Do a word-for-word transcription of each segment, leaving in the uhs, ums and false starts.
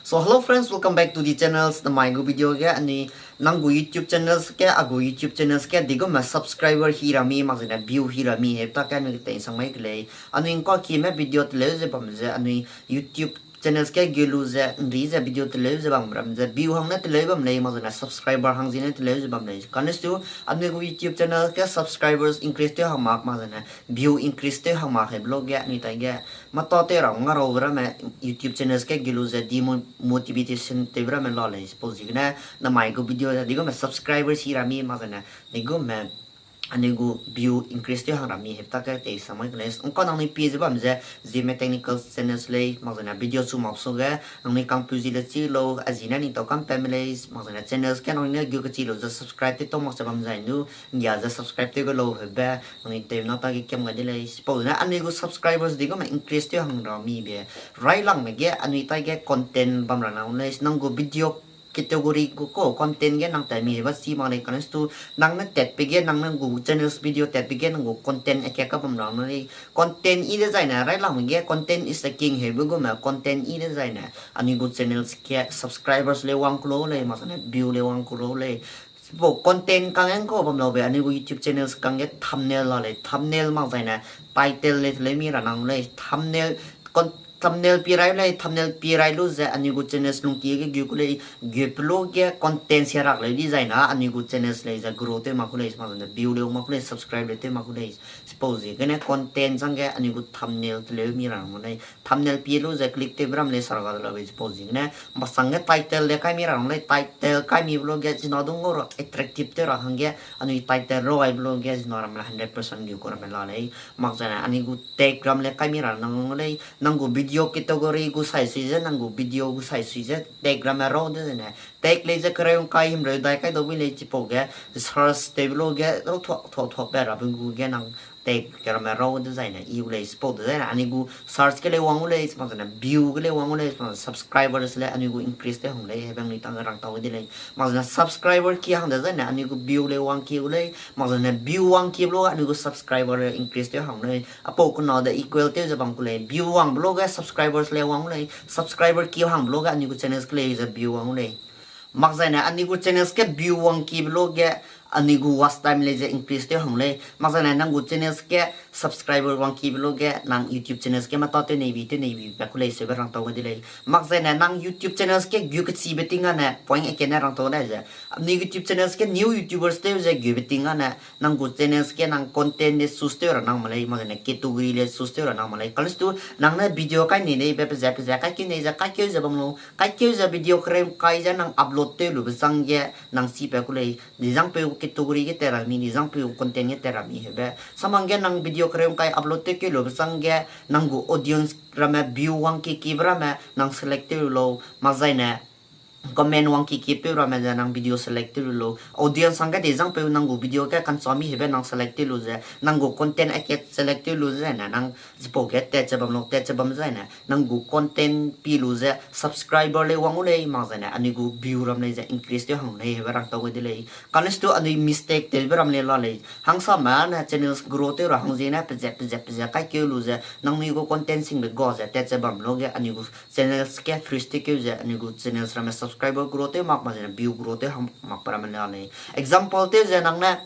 So hello friends, welcome back to the channels. Namai gu video ge anui nang gu YouTube channels ge, a gu YouTube channels ge digume subscriber hi ra mi, mak zene view hi ra mi, hebe ta ge anui tei sang mai ke lei. Anui ngka kime video teleu ze bam ze, anui YouTube channels ge gelu ze, nri ze video teleu ze bam ram ze, view hang ne teleu bam lei, mak zene subscriber hang zi ne teleu ze bam lei. Kane stu, anui gu YouTube channel ge subscribers increase tew hang mak, mak zene view increase tew hang mak hebe lo ge, anui tai ge, mata tew ra nga rau ramme YouTube channels ge gelu ze demotivation tew ramme la lei, suppose ziegene, namai gu video ze digume subscribers hi ra mi, mak zene, digume, anui gu view increase tew hang ra mi, hebe ta ge tei sang mai ke lei. Ngka nangnui pie ze bam ze, Zeme Technical channels lei, mak zene video chu mak su ge, nangnui kangpeu zi le chi lau, a zi ne ning tau kam pame lei, mak zene channels ge nangnui ne gu kechi lau ze subscribe tew tau mak ze bam zai nu, ndia ze subscribe tew ge lau hebe, nangnui tew na ta ge kiam gai de lei. Suppose ne anui gu subscribers digume increase tew hang ra mi be, railangme ge anui tai ge content bam ra nang lei, nang gu video category gu ko content ge nang tat mi heba chi mak lei, kane stu nang ne tatbe ge, nang ne gu channels video tatbe ge, nang gu content ake ka bam ra nang lei. Content i dezaine, railangme ge content is the king hebe gume content i dezaine, anui gu channels ge subscribers le wang ku lau lei, mak zene view le wang ku lau lei. Bo content kangge ngka bam lau be, anui gu YouTube channels kangge thumbnail la lei, thumbnail mak zaine, title le teleu mi ra nang lei, thumbnail, thumbnail pie rai lei, thumbnail pie rai lu ze anui gu channels lungki ge gu ku lei, gu pe lu ge content sia rak leu dezaine, anui gu channels lei ze grow tew mak ku lei, mak zene view leu mak ku lei, subscribe leu tew mak ku lei. Suppose ziegene content changge anui gu thumbnail teleu mi ra nang lei, thumbnail pie lu ze click tewbe ram lei sara ga de lau lei, suppose ziegene, masang ge title le kai mi ra nang lei, title kai mi be lu ge zina du ngau ra attractive tew ra hangge, anui title rau ai be lu ge zina ram le hundred percent gu ku ramme la lei, mak zaine anui gu tag ram le kai mi ra nang lei, nang gu video category gu sai sui ze, nang gu video gu sai sui ze tag ramme rau dezaine, tag lei ze kereu ngkai himreu dai kai dau bui lei, chipau ge search tewbe lu ge rau thuak thuak thuak be rabe gu ge nang tag ke ramme rau dezaine i u lei, suppose dezaine anui gu search ge lei wang u lei, mak zene view ge lei wang u lei, subscribers le anui gu increase tew hang lei, hebe anui ta ge rang tau de lei. Mak zene subscriber ki hang dezaine anui gu view lei wang ki u lei, mak zene view wang ki be lu anui gu subscriber increase tew hang lei. Apau kena de equal tew ze bam ku lei, view wang be lu ge subscribers le wang u lei, subscriber ki hang be lu ge anui gu channels ge lei ze view wang u lei. Mak zaine anui gu channels ge view wang ki be lu ge anui gu watch time lei ze increase tew hang lei. Mak zaine nang gu channels ge subscriber wang ki be lu ge nang YouTube channels ge mata tew neibi tew neibi pa ku lei seube rang tau ga de lei. Mak zaine nang YouTube channels ge gu kechibe ting gane point ake ne rang tau dai ze, anui YouTube channels ge new YouTubers tew ze gube ting gane nang gu channels ge nang content le choose tew ra nang ma lei, mak zaine category le choose tew ra nang ma lei. Kane stu nang ne video kai nei neibe peze peze kaikeu nei ze kaikeu ze bam lau, kaikeu ze video kereu ngkai ze nang upload tew lube chang ge nang chi pa ku lei, dizangpeu category ge tat ra mi, dizangpeu content ge tat ra mi hebe. Samang ge nang video kereu ngkai upload tew keu lube chang ge, nang gu audience ramme view wang ki kibe ramme nang select tew lu lau, mak zaine comment wang ki kipeu ramme ze nang video select tew lu lau. Audience hangge dizangpeu nang gu video ge kancha mi hebe nang select tew lu ze, nang gu content ake select tew lu ze ne, nang chipau ge tat ze bam lau, tat ze bam zaine, nang gu content pi lu ze, subscriber lei wang u lei, mak zaine, anui gu view ram lei ze increase tew hang lei, hebe rang tau ga de lei. Kane stu anui mistake tewbe ram lei la lei. Hangsame ne channels grow tew ra hang ziegene peze peze peze kaikeu lu ze, nangnui gu content singbe ga ze tat ze bam lu ge, anui gu channels ge freeze tew keu ze, anui gu channels ramme subscriber grow tew mak, mak zaine view grow tew hang mak pa ramme la lei. Example tew ze nang ne,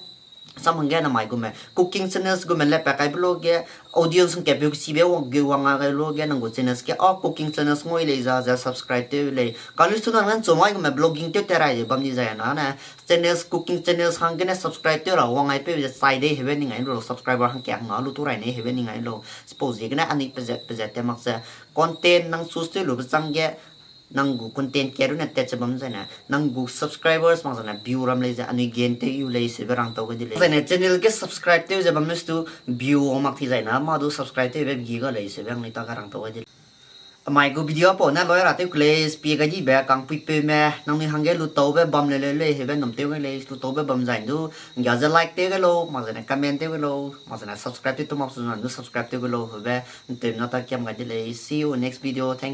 samang ge namai gume cooking channels gume le pa kaibe lu ge, audience ngkepeu kechibe wang gu wang a gai lu ge, nang gu channels ge a cooking channels ngui lei za ze subscribe tew lei. Kane stu nang ne nchu mai gume vlogging tew tat rai ze bam di zai na ne, channels, cooking channels hanggene subscribe tew ra wang ai peu ze chai dei hebe ning ai lu, subscriber hangke hang a lu tu rai nei hebe ning ai lu. Suppose ziegene anui peze peze tat mak ze, content nang choose tew lube chang ge, nang gu content ke runne tat ze bam zaine, nang gu subscribers mak zaine view ram lei ze anui gain tew u lei seube rang tau ga de lei. Zaine channel ge subscribe tew ze bam lu stu view wang mak ti zaine, mâ du subscribe tewbe gi ga lei seube anui ta ga rang tau ga de lei. Amai gu video pau ne loi ra tew ku lei, spie ga dibe kangpuipeume, nangnui hangge lutaube bam le leu lei, hebe num tew ga lei, lutaube bam zaine du, nggia ze like tew ga lau, mak zaine comment tew ga lau, mak zaine subscribe tew tu mak su zaine du subscribe tew ga lau, hebe, ntew na ta kiam ga de lei. See you next video. Thank